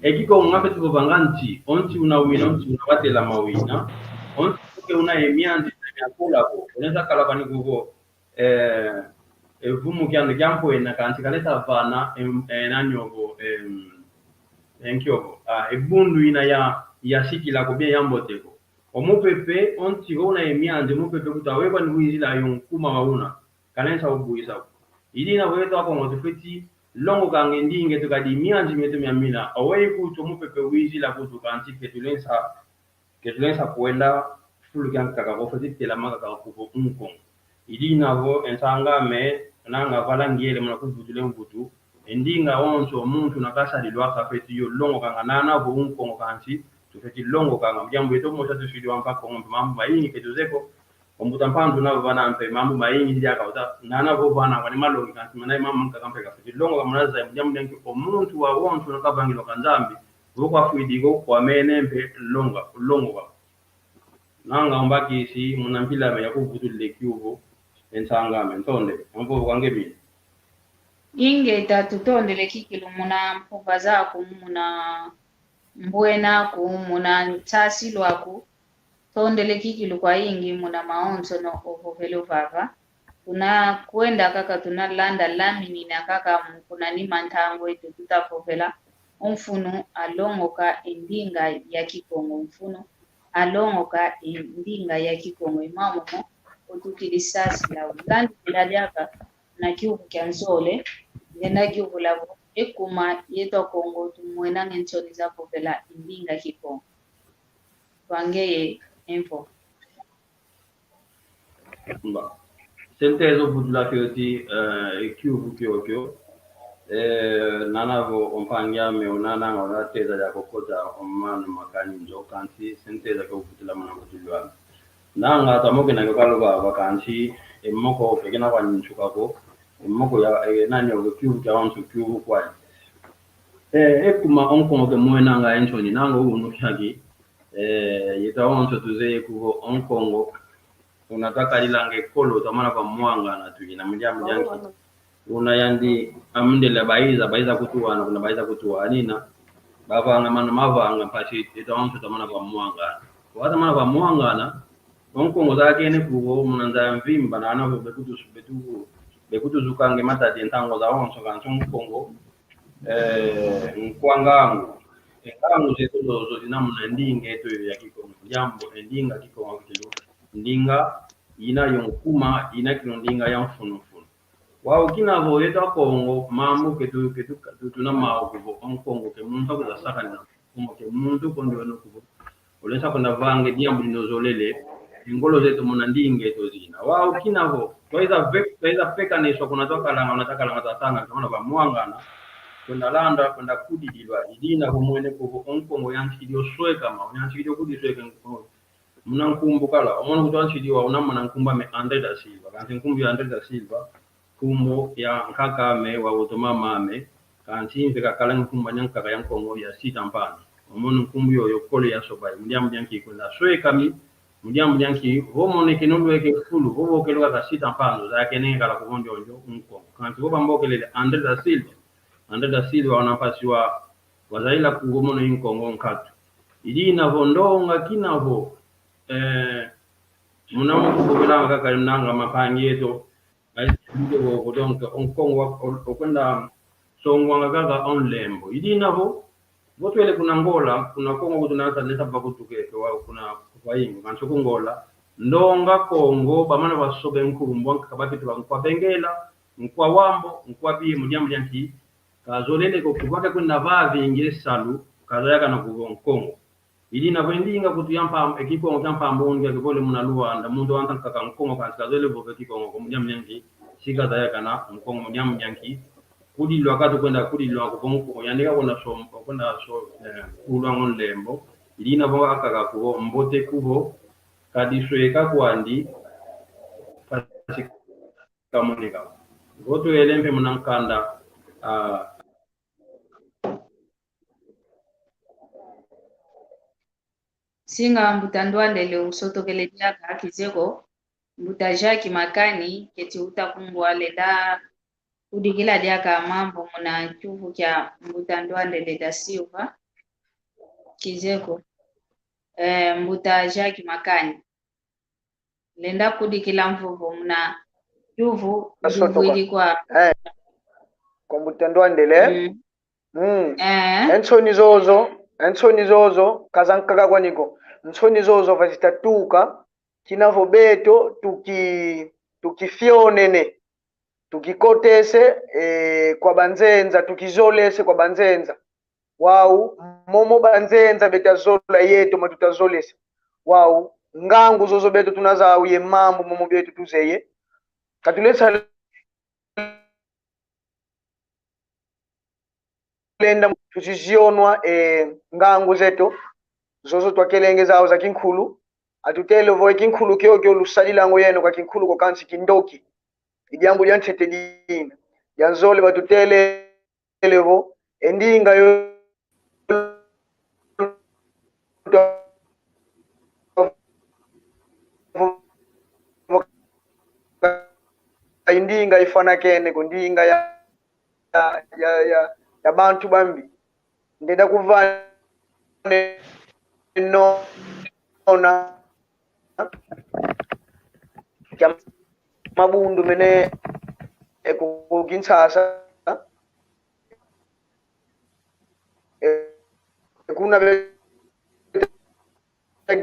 E Kikongo nga feti vovanga nti, o nti una wina, o nti una watela mawina, o nti ke una e mianzi mia kola ko, unesa kala vani kuvo, eh, e vumu kiandi kiampwena kansi kalesa vana, em, eh, nani ovo, em, Enkio vo. Ah, e bundu ina ya, yasikila ko, bien ya mbote ko. O mupepe, o nti vo una ye mianzi, mupepe kuta weba ni wizila yo nkuma wa una. Kalensa ubuisa ko. I dina vo yeto Akongo tufeti longokanga e ndinga eto kadi mianzi mieto mia mina. Oweyi kutu o mupepe wizila kutu kansi ke tulensa, ke tulensa kwenda fulu kiankaka ko, feti telama kaka kuvo Nkongo. I dina vo e nsang'ame, nanga vala ngiele muna kuvutula e mvutu, e ndinga onso muntu na kasadilwa kafeti yo longokanga, nana vo Nkongo kansi, tufeti longokanga. Mu diambu dieto mosi tusidi wampa Kongo mpe mambu mayingi ke tuzeye ko. O mbuta Mpanzu na vana mpe mambu mayingi diaka uta, nana vo vana kwani malongi kansi mana mambu nkaka mpe kafeti longoka muna zaya. Mu diambu dia nki? O muntu wawonso na kavangilwa ka Nzambi, vo kwafwidi ko kwamene mpe longa, longoka. Nanga umbakisi muna mpil'ame ya kuvutulila e kiuvu, e nsang'ame, ntonde, amvovo kwa nge mina. Ingeta, tutondele kikilu muna mpova zaku, muna mbwena aku, muna nsasilu aku, tondele kikilu kwayingi muna mawonsono ovovele ovava. Tuna kwenda kaka, tuna landa, laminina kaka mu kuna nima ntangu eto tuta vovela o mfunu a longoka e ndinga ya Kikongo, mfunu a longoka e ndinga ya Kikongo. I mwa momo otukidi sasila. Ulandi kila diaka na kiuvu kia nzole, ngenda kiuvula vo, e kuma yeto Akongo tumwenanga e nsoni za vovela e ndinga Kikongo. Kwa ngeye e mvo. Mba. Se nteza ovutula kioti, eh, e kiuvu kiokio. Eh, nana vo o mpangi ame, o nana nga, o na teza dia kokota o mano makani nzo, kansi se nteza kio vutula muna vutulwa. Nanga tamoke na kio kaloba, vakansi, e moko, pekena kwa ninsuka ko, e moko ya, e, nani o kiuvu kia onso, kiuvu kwani. Eh, e kuma o Nkongo ke mwenanga e nsoni, nanga unu kiaki, eh, yeto awonso tuzeye kuvo o Nkongo, una twakalilanga ekolo, twamana vamwangana, tuyina mu diambu dia nki? Una yandi amundele baiza, baiza kutuwana, kuna baiza kutuwanina, bavanga mana mavanga, mpasi yeto awonso twamana vamwangana. Wata mana vamwangana, o Nkongo zakene kuvo muna nza ya mvimba, nana vo bekutu, betu, bekutuzukanga e matadi e ntangu zawonso, kansi o Nkongo, eh, nkwa ngangu. E ngangu zeto zozo zina muna ndinga eto ya Kikongo. Diambu, e ndinga Kikongo kikilu ndinga ina yo nkuma, ina kikilu ndinga ya mfunu mfunu. Wau kina vo yeto Akongo, mambu ketu, ketu, tu, tuna mau kuvo, o Nkongo ke muntu akuza sakanina, kuma ke muntu kondo weno kuvo. Olensa kwenda vanga e diambu dina ozolele, e ngolo zeto muna ndinga eto zina. Wau kina vo, twaiza ve-, twaiza pekaniswa kuna twakalanga, una twakalanga twatanga, twamana vamwangana, kwenda landa, kwenda kudidilwa, i dina vo mwene kuvo o Nkongo yansikidi oswekama, yansikidi okudisweka Nkongo. Muna nkumbu kala, o mono kutu ansidi wa una muna nkumbu ame André da Silva. Kansi nkumbu ya André da Silva, nkumbu ya nkaka ame, wa uto mama ame, kansi mpe kakala nkumbu nya nkaka ya Nkongo ya Sita Mpando. O mono nkumbu yoyo kole yasoba, mu diambu dia nki? Kwenda swekami, mu diambu dia nki? Vo monekene olweke fulu, vo bokelwa ka Sita Mpando, zakenenga kala kuvo ndiondio Nkongo. Kansi vo bambokelele André da Silva, André da Silva, una mpasi wa, wazayila kuvo mono i Nkongo nkatu. I dina vo ndonga kina vo, eh, muna mutu bokelanga kaka nanga mampangi eto, ai, nde vo, vo donc, o Nkongo wa, o, okwenda songwanga kaka o nlembo. I dina vo, vo twele kuna Ngola, kuna Kongo kutu nasa nesa bakutuke, ke wa, kuna, kwa ingo, kansi ku Ngola, ndonga Kongo, bamana basobe nkumbu, nkaka bapiti ba nkwa Bengela, nkwa Wambo, nkwa Bie, mu diambu dia nki? Kazolele ko kuvo ke kwenda vavingila e salu, kazayakana kuvo Nkongo. I dina vo e ndinga kutu ya mpam-, e Kikongo kia mpamba unu kia kivole muna Luanda, muntu wanta nkaka Nkongo kansi kazolele vova e Kikongo ko, mu diambu dia nki? Si kazayakana Nkongo, mu diambu dia nki? Kudilwa katu kwenda kudilwa kuvo Nkongo, yandi ka kwenda so, kwenda so, eh, kulwa ngo nlembo. I dina vo akaka kuvo mbote kuvo, kadisweka kwandi, kasi kamoneka. Vo twele mpe muna nkanda, ah, singa mbuta Ndwandele usotokele diaka kizeko, mbuta Jacques Makani, keti uta kungwa, lenda kudikila diaka mambu muna kiuvu kia mbuta Ndwandele da Silva, kizeko. Eh, mbuta Jacques Makani. Lenda kudikila mvovo muna kiuvu. Asotoka. Udi kwa. Eh. Kwa mbuta Ndwandele. Mm. Mm. Eh. E nsoni zozo, e nsoni zozo, kazankaka kwani ko. Nsoni zozo va zitatuka, kina vo beto tuki-, tukifionene, tukikotese, eh, kwa banzenza, tukizolese kwa banzenza. Wau, momo banzenza beta zola yeto matutazolese. Wau, ngangu zozo beto tunazau ye mambu momo beto tuzeye. Katulesa lenda tuzizionwa, eh, ngangu zeto, zozo twakelenge zau za kinkulu. Atutele vo e kinkulu kiokio lusadila ngo yeno kwa kinkulu ko kansi kindoki. I diambu dia ntete dina. Dia nzole batutele vo, e ndinga yo, e ndinga ifwanakene ko ndinga ya, ya, ya, ya, ya bantu bambi. Ndenda kuvana nona kia mabundu mene e ku Kinshasa. E kuna beta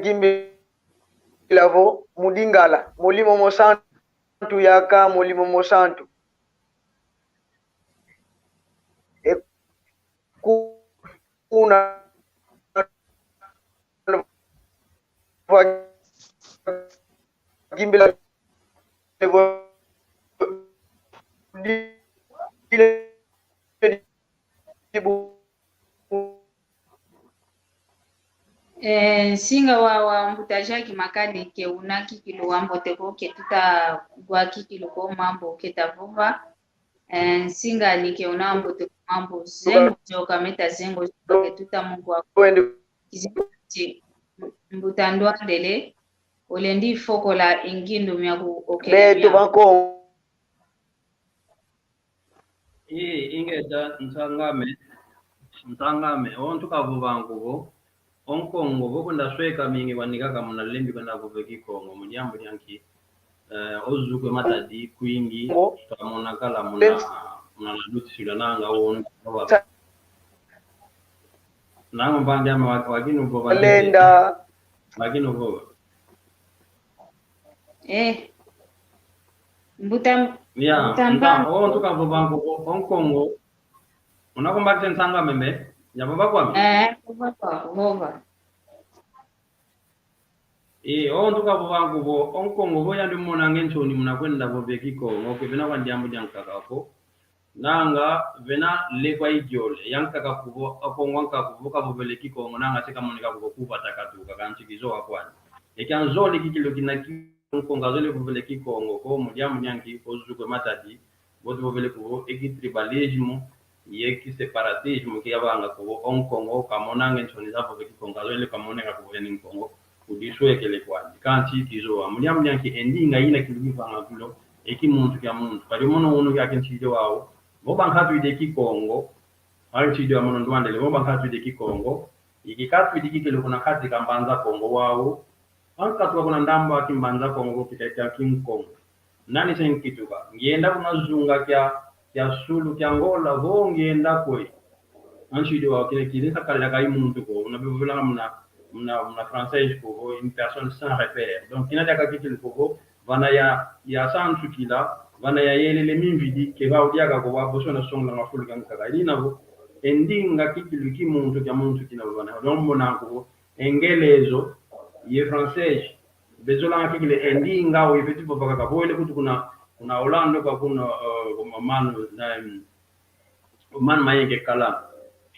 gimbila vo mu Lingala, Molimo Mosantu yaka, Molimo Mosantu. E ku-, kuna gimbila vo Eh, nsinga wa, wa mbuta Jacques Makani ke una kikilu wambote ko, ke tuta gwa kikilu ko mambu keta vova. Eh, nsinga ni ke una wambote ko mambu zengo zoka meta zengo zoka ke tuta mugwa ko. Kizi-, mbuta Ndwandele, olendi fokola e ngindu miaku okele beto mia. Bako. Ii, ingeta, nsang'ame, nsang'ame, o ntu kavova nkuvo, o Nkongo, vo kwenda sweka mingi kwani kaka muna lembi kwenda vova e Kikongo, mu diambu dia nki, eh, o zuku e matadi kwingi, twamona kala muna, muna la lutisila nanga o ntu kavova. Nanga mpangi ame wa-, wakinu vova. Lenda. Wakinu vova. Eh. Mbuta m-, ya, mbuta mpa-, mpangi. O ntu kavova nkuvo, o Nkongo. Una kumbakisa nsang'ame, ya vova kwame? Eh, vova kwa, vova. Eh, o ntu kavova nkuvo, o Nkongo vo yandi monanga e nsoni muna kwenda vova e Kikongo, ke vena kwa diambu diankaka ko. Nanga vena lekwa idiole, yankaka kuvo, Akongo ankaka kuvo kavovele Kikongo, nanga se kamoneka kuvo kuvata katuka, kansi kizowa kwani. E kia nzole kikilu kina ki-, Nkongo kazole vovele Kikongo ko, mu diambu dia nki, o zuku e matadi, vo tuvovele kuvo, e ki tribalisme, ye ki séparatisme, kiyavanga kuvo, o Nkongo, kamonanga e nsoni za vova e Kikongo, kazole kamoneka kuvo yani Nkongo. Udiswekele kwandi. Kansi kizowa. Mu diambu dia nki e ndinga ina kilu kivanga kilo, e kimuntu kia muntu. Kadi mono unu kia kinsi wau. Vo bankatwidi e Kikongo, ali nsi wa mono Ndwandele, vo bankatwidi e Kikongo, iki katwidi kikilu kuna kati ka Mbanza Kongo wau, ankatuka kuna ndambu a Kimbanza Kongo, kika kia Kinkongo. Nani se nkituka? Ngienda kuna zunga kia, kia sulu kia Ngola, vo ngienda kwe. Ansi de wa kine kine sa kalila kai muntu ko, una bevela muna, muna, muna français ko, une personne sans repère. Donc, kina diaka kikilu ko, vana ya, ya sansu kila, vana ya yelele mimvidi, ke va udiaka ko, wa boso na songla mafulu kia nkaka. Ili na vo, e ndinga kikilu ki muntu kia muntu kina vana. Donc, mona ko, e ngelezo, ye français, bezolanga kikilu e ndinga, o ye feti vova kaka, vo wele kutu kuna, kuna Hollande kwa kuna, eh, manu, na, em, manu mayenge kala.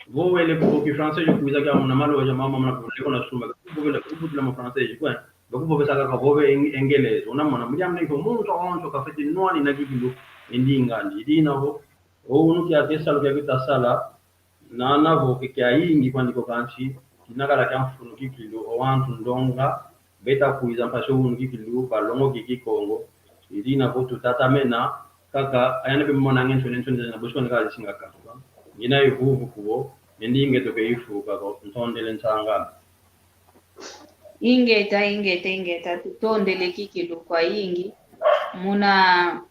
Vo wele kuvo ki français yo kuiza kia muna malo ya mama muna kule kuna sumba. Kuvo wele kuvo tila mu français yo kwe. Bakuvo besa kaka vove eng-, e ngelezo. Una mona, mu diambu dia nki muntu onso kafeti nwani na kikilu e ndinga andi. Dina vo, o unu kia ke salu kia kita sala, nana vo ke kia ingi kwani ko kansi, kina kala kia mfunu kikilu, o wantu ndonga, beta kuiza mpasi o unu kikilu, balongoki Kikongo, i dina vo tutatamena, kaka, ayana be mona nge nsoni, nsoni zena, bosi kwani kala zisinga katuka. Ngina ivuvu kuvo, e ndinga eto ke ifuka ko, ntondele nsang'ame. Ingeta, ingeta, ingeta, tutondele kikilu kwayingi. Muna,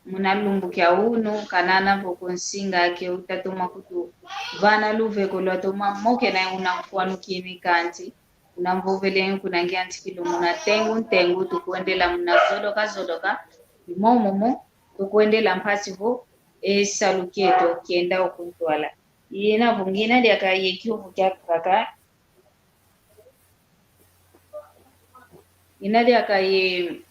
muna lumbu kia unu, kanana vo ku nsinga ke utatoma kutu, vana luveko lwatoma mokena una nkwanu kini kanti, una mvovele kuna ngiantikilo muna tengu ntengu tukwendela muna zoloka zoloka, imomo mo tukwendela mpasi vo e salu kieto kienda okuntwala. Ina vo ngina diaka ye kiuvu kiankaka, ina diaka ye,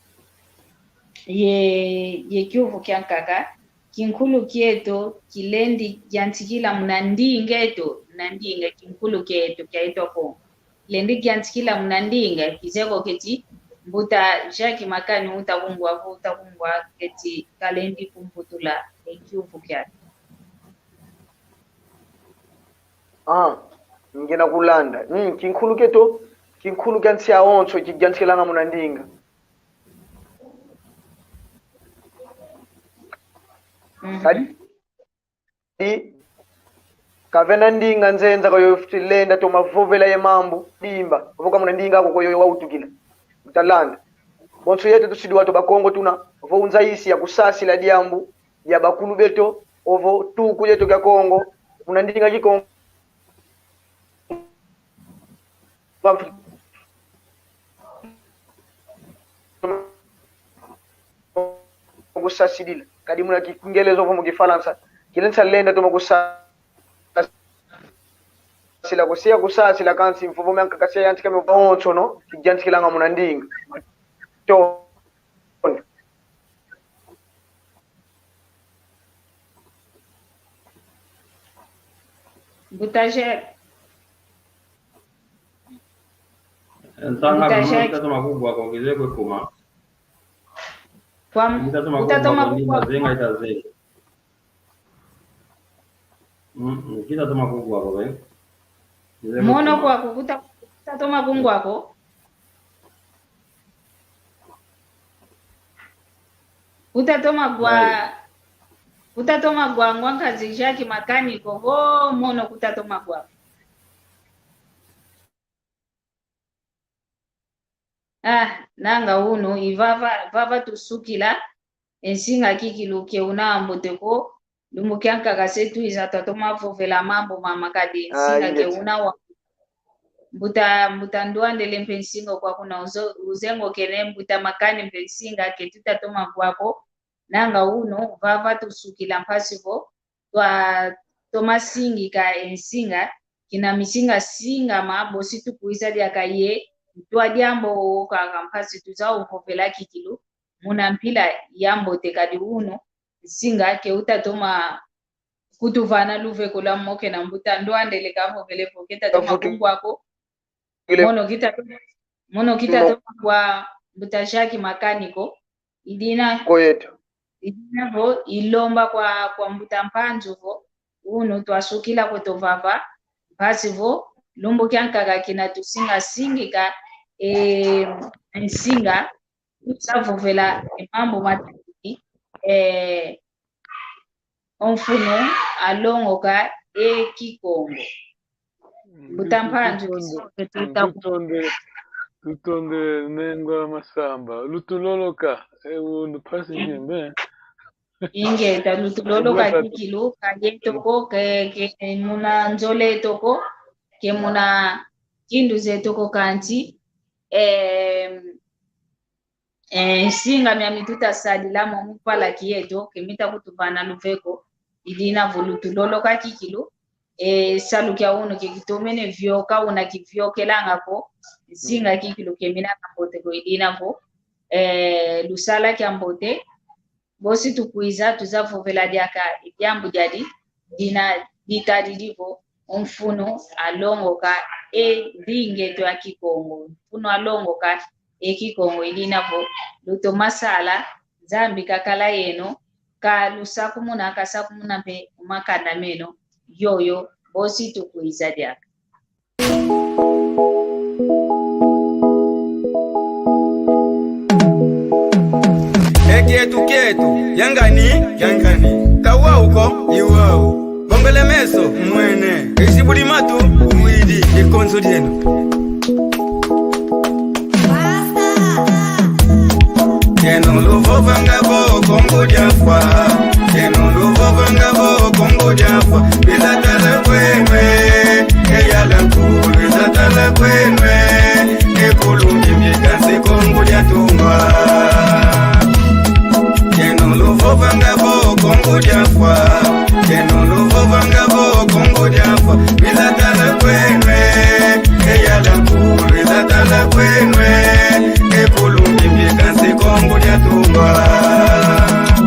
ye, ye kiuvu kiankaka, kinkulu kieto kilendi yantikila muna ndinga eto, muna ndinga kinkulu kieto kia eto Kongo. Kilendi yantikila muna ndinga, kizeye ko keti, mbuta Jacques Makani uta kungwa vo, uta kungwa keti kalendi kumputula e kiuvu kiaki. Ah, ngina kulanda. Mm, kinkulu kieto, kinkulu kia nsi awonso, kiyantikilanga muna ndinga. Mhm. Kadi, i, kavena ndinga nzenza ko yo fiti lenda toma vovela ye mambu, dimba, vo ka muna ndinga ako ko yo wautukila. Utalanda. Bonso yeto tusidiwa to Bakongo tuna, vo unzayisi ya kusasila diambu, dia bakulu beto, ovo tuku dieto kia Kongo, muna ndinga Kikongo. Kusasidila. Kadi muna Kingelezo ovo mu Kifalansa. Kilendi sa lenda toma kusa-, sila kusia kusasila kansi mvovo miankaka sia yantika mio bonso no, kiyantikilanga muna ndinga. To. Mbuta Jacques. Nsanga Mbuta Jacques. Kitatoma kugwa ko, kizeye kwe kuma. Kwa m-, kitatoma kugwa ko, kitatoma kugwa ko. Zenga itaze. Mm, mm, kitatoma kugwa ko, eh. Mono kwaku kuta-, kutatoma kungwa ko. Kutatoma gwa, kutatoma gwa ngwa nkazi Jacques Makani ko, vo mono kutatoma gwa. Ah, nanga unu, i vava, vava tusukila, e nsinga kikilu ke una ambote ko, lumbu kiankaka se twiza twatoma vovela mambu mama kadi, ah, nsinga ke una wa. Mbuta, mbuta Ndwandele mpe nsinga kwa kuna uzo-, uzengokene, mbuta Makani mpe nsinga ke tutatoma gwa ko, nanga unu, vava tusukila mpasi vo, twatoma singika e nsinga, kina misinga singama, bosi tukwiza diaka ye, ntwa diambu wo kaka mpasi tuza uvovela kikilu, muna mpila yambote kadi unu, nsinga ke utatoma kutuvana luveko lwa mokena mbuta Ndwandele kavovele vo ketatoma kungwa ko. Mono kita-, mono kitatoma gwa mbuta Jacques Makani ko. Idina. Ko yeto. Idina vo, ilomba kwa, kwa mbuta Mpanzu vo, unu twasukila kweto vava, mpasi vo, lumbu kiankaka kina tusinga singika, e, nsinga, tuza vovela, e, mambu matatu, e, o mfunu alongoka e Kikongo. Mm, mbuta Mpanzu, tutonde, kisoke tuta ku- tutonde, tutonde Nengwa Masamba. Lutuloloka, e, unu mpasi ngembe. Ingeta, lutuloloka kikilu, ka yeto ko, ke, ke muna nzol'eto ko, ke muna ngindu zeto ko kanti, em, eh, nsinga miami tutasadila mo mu palaki yeto, ke mita kutuvana luveko, idina vo lutuloloka kikilu, eh, salu kia unu ke kitomene vioka, una kiviokelanga ko, nsinga kikilu ke mina kiambote ko, idina vo, eh, lusala kiambote, bosi tukwiza, tuza vovela diaka, diambu diadi, dina ditadidi vo, o mfunu alongoka e ndinga eto ya Kikongo, mfunu alongoka e Kikongo, idina vo, lutoma sala, Nzambi kakala yeno, kalusakumuna, kasakumuna mpe makanda meno, yoyo, bosi tukwiza diaka. E kietu kietu, yangani, yangani. Kawau ko, iwau. Bombele meso, mwene. Isi budi matu, widi, ikonzo dieno. Yeno luvovanga vo Kongo diafwa. Yeno luvovanga vo Kongo diafwa. Bila tala ko Kwenu e, e Kulumbimbi kansi Kongo dia Tungwa. Kieno luvovanga vo Kongo dia fwa. Kieno luvovanga vo Kongo dia fwa. Lwiza tala kwenu e, e Yala Nkulu, lwiza tala kwenu e, e Kulumbimbi kansi Kongo dia Tungwa.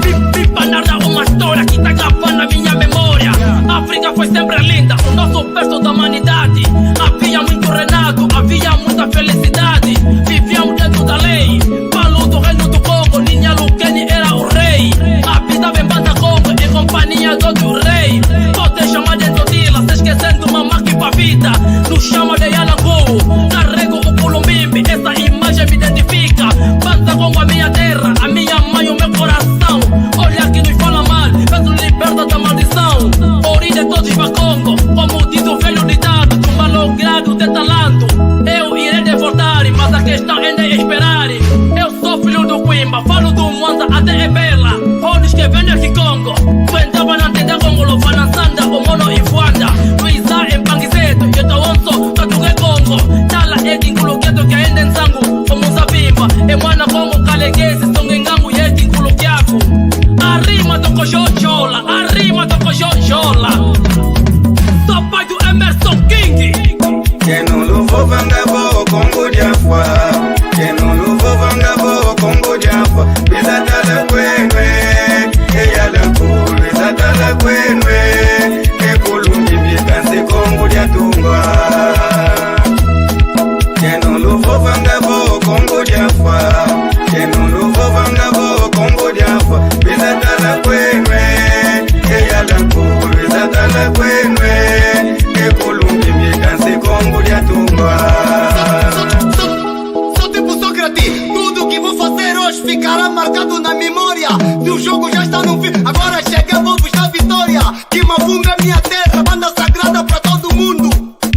Pi-, pi-, pa narrar uma história que tá gravada na minha memória. África foi sempre linda, o nosso berço da humanidade. Havia muito renato, havia muita felicidade. Vivíamos dentro da lei. Paulo do Reino do Congo, Ninha Lukeni era o rei. Habitava em Banda Congo, em companhia do outro rei. Pode chamar de Dodila, se esquecendo Mamaki Pavita. Nos chama de Yala Nkulu, carrego o Kulumbimbi, essa imagem me identifica. Banda Congo, a minha terra, a minha mãe, o meu coração. Olha que nos fala mal, mas nos liberta da maldição. Origem de todos Bakongo, como diz o velho ditado, de um malogrado de talanto. Eu irei derrotar, mas a questão ainda é esperar. Eu sou filho do Quimba, falo do Mwanza até Ebela. Onde que vem aqui Congo? Aguentava na tenda Congo, lo fana sanda, o mono ifuanda. Luiza em Pangizeto, eu tô onso, Katuke Kongo. Tala e kinkulu keto ke ende nsangu, o Musa Bimba. E mwana Kongo kalegezi, songe ngangu ye kinkulu kiaku. Arrima toko jojola, arrima toko jojola. Sou pai do Emerson King. Kieno luvovanga vo Kongo dia fwa. Kieno luvovanga vo Kongo dia fwa. Lwiza tala kwenu e, e Yala Nkulu, lwiza tala kwenu e, e Kulumbimbi kansi Kongo dia Tungwa. Kieno luvovanga vo Kongo dia fwa. Kieno luvovanga vo Kongo dia fwa. Lwiza tala kwenu e, e Yala Nkulu, lwiza tala kwenu e, e Kulumbimbi kansi Kongo dia Tungwa. Sou, sou, sou, sou tipo Sócrates. Tudo que vou fazer hoje ficará marcado na memória. Se o jogo já está no fim, agora chega, vou buscar vitória. Kimavunga é minha terra, banda sagrada pra todo mundo.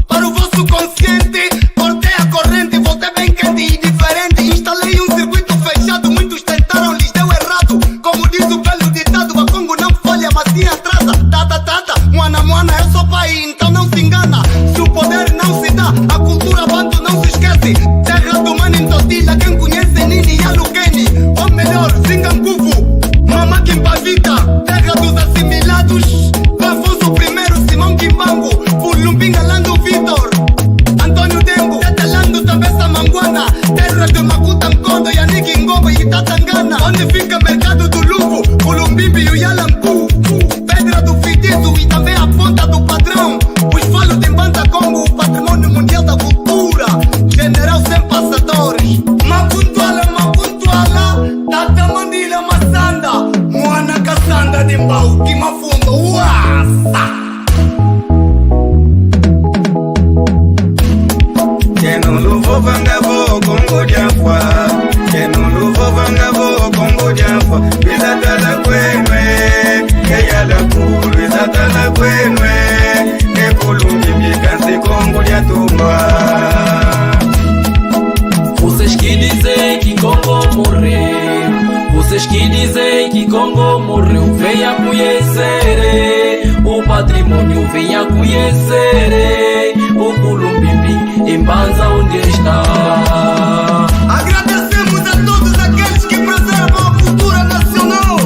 Para o vosso consciente, cortei a corrente, voltei bem quente e diferente. Instalei um circuito fechado, muitos tentaram, lhes deu errado. Como diz o velho ditado, Bakongo não falha, mas sim atrasa. Tata, tata, mwana, mwana, eu sou pai, então não se engana. Se o poder não se dá, a cultura bantu não se esquece. Terra do Mani Ntotila, quem conhece Nini Yalukeni. Ou melhor, Zingankuvu, Mama Kimpavita. Terra dos assimilados, Afonso Primeiro, Simão Kimbangu, Pulumbinga Lando Vitor, António Dengo, Tata Lando, Tabessa Manguana, terra de Makuta Nkondo, Yannick Ngoma e Tata Ngana, onde fica Mercado do Luvo, Kulumbimbi e o Yalanku, Pedra do Fitiço e também a Ponta do Padrão, os falos de Banda Congo, o património mundial da cultura, general sem passadores. Makuntuala, Makuntuala, Tata Mandila Masanda, Mwana Kasanda de Mbau, Kimafundo, Uasa. Kieno luvovanga vo Kongo dia fwa. Kieno luvovanga vo Kongo dia fwa. Lwiza tala kwenu e, e Yala Nkulu, lwiza tala kwenu e, e Kulumbimbi kansi Kongo dia Tungwa. Vocês que dizem que Congo morreu, vocês que dizem que Congo morreu, venha conhecer o património, venha conhecer o Kulumbimbi em Mbanza onde está. Agradecemos a todos aqueles que preservam a cultura nacional,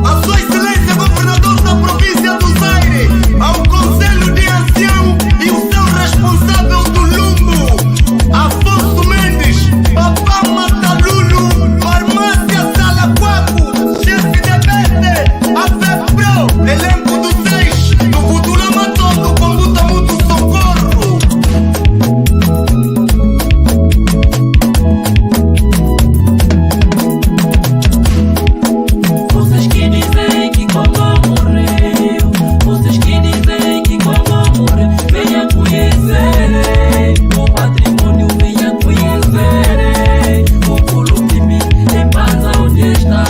a Sua Excelência Governador da Província do Zaire, ao Conselho de Ancião e o seu responsável do Lumbo, Afonso Mendes, Papá Matalulu, Farmácia Salaquaco, chefe de bete, a FEPRO, elenco do seis, do Butula Matondo, Combuta Mutu Socorro. Vocês que dizem que Congo morreu, vocês que dizem que Congo morreu, venha conhecer o património, venha conhecer o Kulumbimbi em Mbanza onde está.